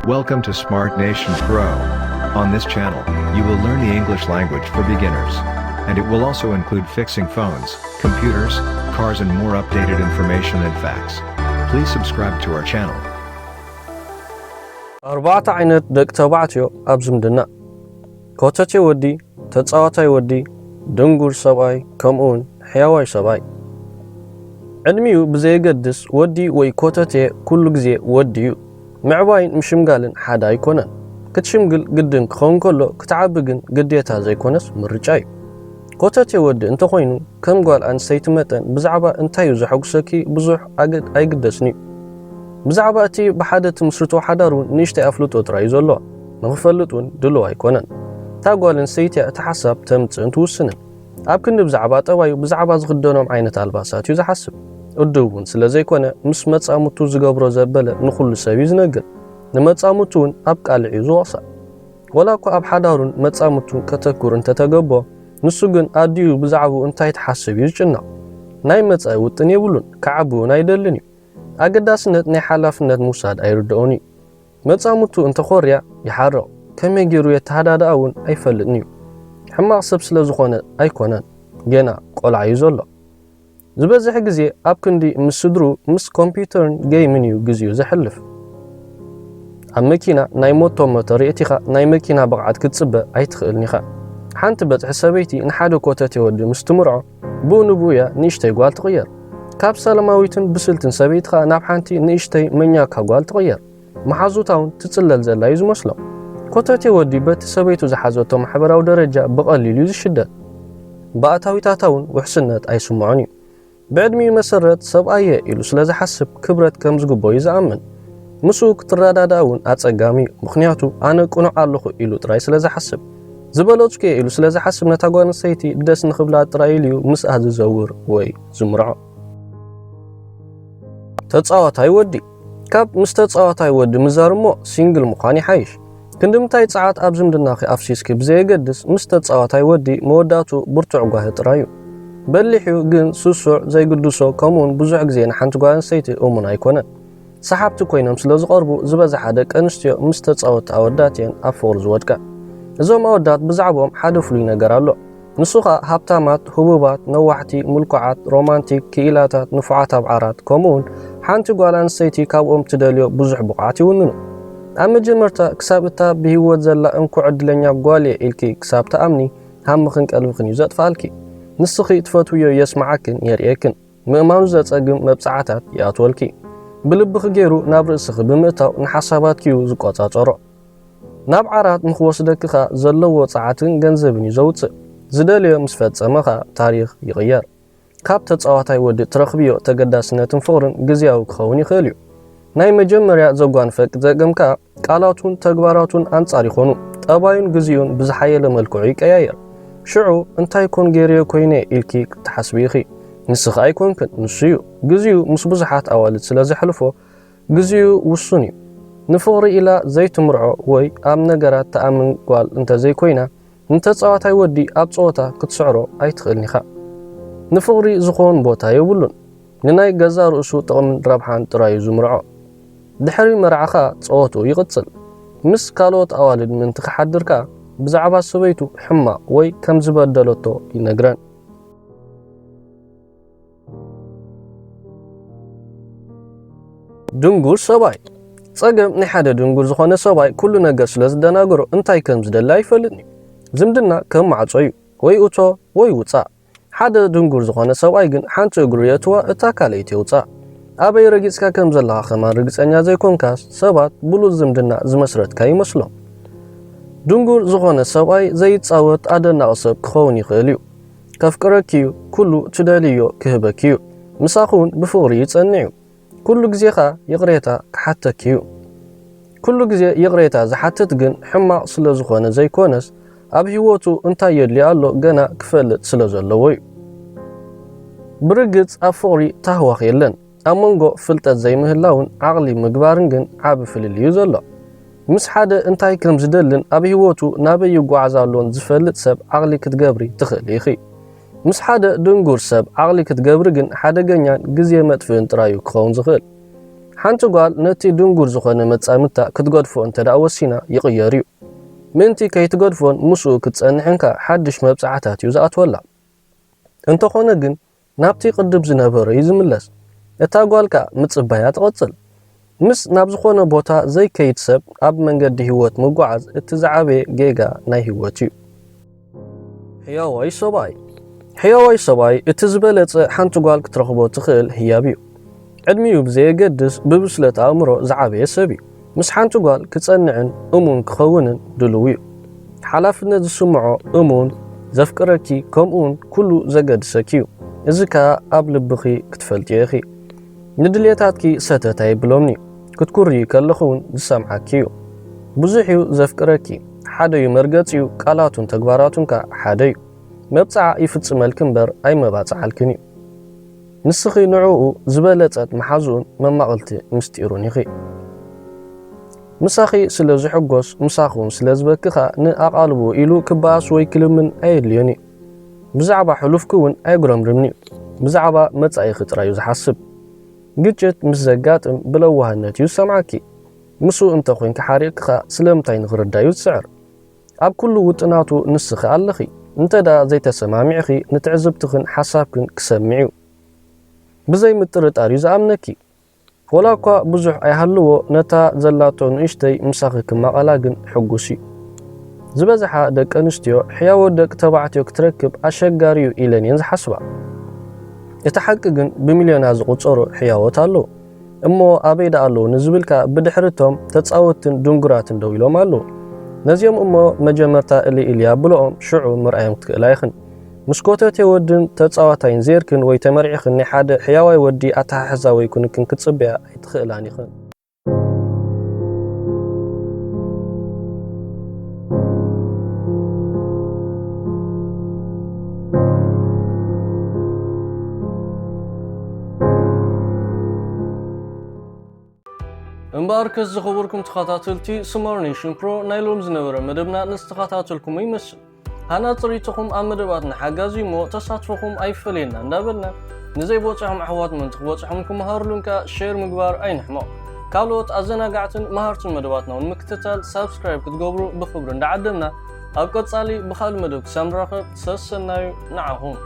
Welcome to Smart Nation Pro. On this channel, you will learn the English language for beginners. And it will also include fixing phones, computers, cars, and more updated information and facts. Please subscribe to our channel. ኣርባዕተ ዓይነት ደቂ ተባዕትዮ ኣብ ዝምድና። ኮተቴ ወዲ፣ ተጻዋታይ ወዲ፣ ድንጉር ሰብኣይ፣ ከምኡውን ሕያዋይ ሰብኣይ። ዕድሚኡ ብዘየገድስ ወዲ ወይ ኮተቴ ኩሉ ግዜ ወዲ እዩ። ምዕባይን ምሽምጋልን ሓደ ኣይኮነን። ክትሽምግል ግድን ክኸውን ከሎ፣ ክትዓቢ ግን ግዴታ ዘይኮነስ ምርጫ እዩ። ኮተቴ ወዲ እንተኾይኑ፣ ከም ጓል ኣንስተይቲ መጠን ብዛዕባ እንታይ እዩ ዘሐጉሰኪ ብዙሕ ኣገድ ኣይግደስን እዩ። ብዛዕባ እቲ ብሓደ ትምስርቶ ሓዳር እውን ንእሽተይ ኣፍልጦ ጥራይ እዩ ዘለዎ። ንኽፈልጥ እውን ድሉው ኣይኮነን። እታ ጓል ኣንስተይቲ እያ እቲ ሓሳብ ተምጽእን ትውስንን። ኣብ ክንዲ ብዛዕባ ጠባዩ፣ ብዛዕባ ዝኽደኖም ዓይነት ኣልባሳት እዩ ዝሓስብ። እዱብ እውን ስለ ዘይኮነ፣ ምስ መጻምቱ ዝገብሮ ዘበለ ንኹሉ ሰብ እዩ ዝነግር። ንመጻምቱ እውን ኣብ ቃልዕ እዩ ዝወቕሳ። ወላ እኳ ኣብ ሓዳሩን መጻምቱን ከተኩር እንተተገቦ፣ ንሱ ግን ኣዲኡ ብዛዕባኡ እንታይ ትሓስብ እዩ ዝጭነቕ። ናይ መጻኢ ውጥን የብሉን፣ ክዓቢ እውን ኣይደልን እዩ። ኣገዳስነት ናይ ሓላፍነት ምውሳድ ኣይርድኦን እዩ። መጻምቱ እንተኾርያ ይሓርቕ፣ ከመይ ገይሩ የተሃዳድኣ እውን ኣይፈልጥን እዩ። ሕማቕ ሰብ ስለ ዝኾነ ኣይኮነን፣ ገና ቆልዓ እዩ ዘሎ። ዝበዝሕ ግዜ ኣብ ክንዲ ምስ ስድሩ ምስ ኮምፒውተርን ጌይምን እዩ ግዜኡ ዘሕልፍ። ኣብ መኪና ናይ ሞቶ ሞተር የእቲኻ ናይ መኪና ብቕዓት ክትጽበ ኣይትኽእልን ኢኻ። ሓንቲ በጽሒ ሰበይቲ ንሓደ ኮተቴ ወዲ ምስ ትምርዖ፣ ብኡ ንብኡ እያ ንእሽተይ ጓል ትቕየር። ካብ ሰላማዊትን ብስልትን ሰበይቲ ኸኣ ናብ ሓንቲ ንእሽተይ መኛካ ጓል ትቕየር። መሓዙታ እውን ትጽለል ዘላ እዩ ዝመስሎም። ኮተቴ ወዲ በቲ ሰበይቱ ዝሓዘቶ ማሕበራዊ ደረጃ ብቐሊሉ እዩ ዝሽደድ። ብኣታዊታታ እውን ውሕስነት ኣይስምዖን እዩ። ብዕድሚኡ መሰረት ሰብኣየ ኢሉ ስለ ዝሓስብ ክብረት ከም ዝግቦ እዩ ዝኣምን። ምስኡ ክትረዳዳእ እውን ኣጸጋሚ እዩ፣ ምኽንያቱ ኣነ ቅኑዕ ኣለኹ ኢሉ ጥራይ ስለ ዝሓስብ። ዝበለጽኩ እየ ኢሉ ስለ ዝሓስብ ነታ ጓል ኣንስተይቲ ደስ ንኽብላ ጥራይ ኢሉ እዩ ምስኣ ዝዘውር ወይ ዝምርዖ። ተጻዋታይ ወዲ። ካብ ምስ ተጻዋታይ ወዲ ምዛር እሞ ሲንግል ምዃን ይሓይሽ። ክንዲ ምንታይ ጸዓት ኣብ ዝምድናኺ ኣፍሲስኪ ብዘየገድስ፣ ምስ ተጻዋታይ ወዲ መወዳእትኡ ብርቱዕ ጓሂ ጥራይ እዩ። በሊሕ እዩ፣ ግን ስሱዕ፣ ዘይግድሶ፣ ከምኡውን ብዙሕ ግዜ ንሓንቲ ጓል ኣንስተይቲ እሙን ኣይኮነን። ሰሓብቲ ኮይኖም ስለ ዝቐርቡ፣ ዝበዝሓ ደቂ ኣንስትዮ ምስ ተጻወትቲ ኣወዳት እየን ኣብ ፍቕሪ ዝወድቃ። እዞም ኣወዳት ብዛዕባኦም ሓደ ፍሉይ ነገር ኣሎ። ንሱ ኸኣ ሃብታማት፣ ህቡባት፣ ነዋሕቲ፣ ምልኩዓት፣ ሮማንቲክ፣ ክኢላታት፣ ንፉዓት ኣብዓራት፣ ከምኡውን ሓንቲ ጓል ኣንስተይቲ ካብኦም ትደልዮ ብዙሕ ብቕዓት ይውንኑ። ኣብ መጀመርታ ክሳብ እታ ብህይወት ዘላ እንኮ ዕድለኛ ጓል እየ ኢልኪ ክሳብ ትኣምኒ ሃምኽን ቀልብኽን እዩ ዘጥፍኣልኪ። ንስኺ ትፈትውዮ የስምዓክን የርእየክን። ምእማኑ ዘጸግም መብጽዓታት ይኣትወልኪ። ብልብኺ ገይሩ ናብ ርእስኺ ብምእታው ንሓሳባትኪ እዩ ዝቆጻጸሮ። ናብ ዓራት ንኽወስደኪ ኸኣ ዘለዎ ጸዓትን ገንዘብን እዩ ዘውጽእ። ዝደለዮ ምስ ፈጸመ ኸኣ ታሪኽ ይቕየር። ካብ ተጻዋታይ ወዲ ትረኽብዮ ተገዳስነትን ፍቕርን ግዝያዊ ክኸውን ይኽእል እዩ። ናይ መጀመርያ ዘጓንፈ ዘገም ከኣ ቃላቱን ተግባራቱን ኣንጻር ይኾኑ። ጠባዩን ግዜኡን ብዝሓየለ መልክዑ ይቀያየር። ሽዑ እንታይ ኮን ገይረዮ ኮይነ ኢልኪ ክትሓስቢ ኢኺ። ንስኺ ኣይኮንክን፣ ንሱ እዩ። ግዜኡ ምስ ብዙሓት ኣዋልድ ስለ ዘሕልፎ ግዜኡ ውሱን እዩ። ንፍቕሪ ኢላ ዘይትምርዖ ወይ ኣብ ነገራት ትኣምን ጓል እንተዘይኮይና፣ ንተጻዋታይ ወዲ ኣብ ጸወታ ክትስዕሮ ኣይትኽእልን ኢኻ። ንፍቕሪ ዝኸውን ቦታ የብሉን። ንናይ ገዛእ ርእሱ ጥቕምን ረብሓን ጥራይ እዩ ዝምርዖ። ድሕሪ መርዓ ኸኣ ጸወትኡ ይቕጽል። ምስ ካልኦት ኣዋልድ ምእንቲ ክሓድር ከኣ ብዛዕባ ሰበይቱ ሕማቕ ወይ ከም ዝበደለቶ ይነግረን። ድንጉር ሰብኣይ። ጸገም ናይ ሓደ ድንጉር ዝኾነ ሰብኣይ ኩሉ ነገር ስለ ዝደናገሮ እንታይ ከም ዝደሊ ኣይፈልጥን እዩ። ዝምድና ከም ማዕጾ እዩ፣ ወይ እቶ ወይ ውጻእ። ሓደ ድንጉር ዝኾነ ሰብኣይ ግን ሓንቲ እግሩ የእትዋ እታ ካልኣይቲ የውጻእ። ኣበይ ረጊጽካ ከም ዘለኻ ከማን ርግጸኛ ዘይኮንካስ ሰባት ብሉጽ ዝምድና ዝመስረትካ ይመስሎም። ድንጉር ዝኾነ ሰብኣይ ዘይጻወት ኣደናቒ ሰብ ክኸውን ይኽእል እዩ። ከፍቅረኪ እዩ፣ ኩሉ ትደልዮ ክህበኪ እዩ። ምሳኺ እውን ብፍቕሪ ይጸንዕ እዩ። ኩሉ ግዜ ኸኣ ይቕሬታ ክሓተኪ እዩ። ኩሉ ግዜ ይቕሬታ ዝሓትት ግን ሕማቕ ስለ ዝኾነ ዘይኮነስ ኣብ ህይወቱ እንታይ የድልዮ ኣሎ ገና ክፈልጥ ስለ ዘለዎ እዩ። ብርግጽ ኣብ ፍቕሪ ታህዋኽ የለን። ኣብ መንጎ ፍልጠት ዘይምህላውን ዓቕሊ ምግባርን ግን ዓቢ ፍልልይ እዩ ዘሎ። ምስ ሓደ እንታይ ከም ዝደልን ኣብ ህይወቱ ናበይ ይጓዓዝ ኣሎን ዝፈልጥ ሰብ ዓቕሊ ክትገብሪ ትኽእሊ ኢኺ። ምስ ሓደ ድንጉር ሰብ ዓቕሊ ክትገብሪ ግን ሓደገኛን ግዜ መጥፍእን ጥራይ እዩ ክኸውን ዝኽእል። ሓንቲ ጓል ነቲ ድንጉር ዝኾነ መጻምድታ ክትገድፎ እንተ ደኣ ወሲና ይቕየር እዩ። ምእንቲ ከይትገድፎን ምስኡ ክትጸንሕን ከኣ ሓድሽ መብጽዓታት እዩ ዝኣትወላ። እንተኾነ ግን ናብቲ ቅድም ዝነበሮ እዩ ዝምለስ። እታ ጓል ከኣ ምጽባያ ትቕጽል። ምስ ናብ ዝኾነ ቦታ ዘይከይድ ሰብ ኣብ መንገዲ ህይወት ምጉዓዝ እቲ ዝዓበየ ጌጋ ናይ ህይወት እዩ። ሕያዋይ ሰብኣይ። ሕያዋይ ሰብኣይ እቲ ዝበለጸ ሓንቲ ጓል ክትረኽቦ ትኽእል ህያብ እዩ። ዕድሚኡ ብዘየገድስ ብብስለት ኣእምሮ ዝዓበየ ሰብ እዩ። ምስ ሓንቲ ጓል ክጸንዕን እሙን ክኸውንን ድልው እዩ። ሓላፍነት ዝስምዖ፣ እሙን፣ ዘፍቅረኪ፣ ከምኡውን ኩሉ ዘገድሰኪ እዩ። እዚ ከኣ ኣብ ልብኺ ክትፈልጥዮ ኢኺ። ንድልየታትኪ ሰተት ኣይብሎምን እዩ። ክትኩርዪ ከለኺ እውን ዝሰምዓኪ እዩ። ብዙሕ እዩ ዘፍቅረኪ። ሓደ እዩ መርገጺኡ፣ ቃላቱን ተግባራቱን ከኣ ሓደ እዩ። መብጽዓ ይፍጽመልኪ እምበር ኣይመባጽዓልክን እዩ። ንስኺ ንዕኡ ዝበለጸት መሓዝኡን መማቕልቲ ምስጢሩን ኢኺ። ምሳኺ ስለ ዝሕጎስ፣ ምሳኺ እውን ስለ ዝበኪ ከኣ ንኣቓልቦ ኢሉ ክበኣስ ወይ ክልምን ኣየድልዮን እዩ። ብዛዕባ ሕሉፍኪ እውን ኣይጉረምርምን እዩ። ብዛዕባ መጻኢኺ ጥራይ እዩ ዝሓስብ። ግጭት ምስ ዘጋጥም ብለዋህነት እዩ ዝሰምዓኪ። ምስኡ እንተ ኾይንኪ ሓሪቕኪ ከኣ ስለምንታይ ንኽርዳእ እዩ ዝጽዕር። ኣብ ኩሉ ውጥናቱ ንስኺ ኣለኺ። እንተ ደኣ ዘይተሰማሚዕኺ ንትዕዝብትኽን ሓሳብክን ክሰምዕ እዩ። ብዘይ ምጥርጣር እዩ ዝኣምነኪ። ወላ እኳ ብዙሕ ኣይሃልዎ፣ ነታ ዘላቶ ንእሽተይ ምሳኺ ክማቐላ ግን ሕጉስ እዩ። ዝበዝሓ ደቂ ኣንስትዮ ሕያዎ ደቂ ተባዕትዮ ክትረክብ ኣሸጋሪ እዩ ኢለን እየን ዝሓስባ። እቲ ሓቂ ግን ብሚልዮናት ዝቑጸሩ ሕያዎት ኣለዉ። እሞ ኣበይ ደኣ ኣለዉ ንዝብል ከኣ ብድሕሪ እቶም ተጻወትትን ድንጉራትን ደው ኢሎም ኣለዉ። ነዚኦም እሞ መጀመርታ እልይ ኢልያ ብልኦም ሽዑ ምርኣዮም ክትክእላ ኢኽን። ምስ ኮተቴ ወድን ተጻዋታይን ዜርክን ወይ ተመርዒኽን ናይ ሓደ ሕያዋይ ወዲ ኣተሓሕዛ ወይ ክንክን ክትጽበያ ኣይትኽእላን ኢኽን። እምበኣርከስ ዝኸበርኩም ተኸታተልቲ ስማር ኔሽን ፕሮ፣ ናይ ሎም ዝነበረ መደብና ንዝተኸታተልኩሞ ይመስል። ሃና ጽሪትኹም ኣብ መደባትና ሓጋዚ እሞ ተሳትፎኹም ኣይፈለየና እንዳበልና፣ ንዘይበጽሖም ኣሕዋት ምእንቲ ክበጽሖም ክመሃርሉን ከኣ ሼር ምግባር ኣይንሕመቕ። ካልኦት ኣዘናጋዕትን መሃርትን መደባትና እውን ምክትታል ሳብስክራይብ ክትገብሩ ብኽብሪ እንዳዓደምና፣ ኣብ ቀጻሊ ብኻልእ መደብ ክሳብ ንራኸብ ሰሰናዩ ንዓኹም።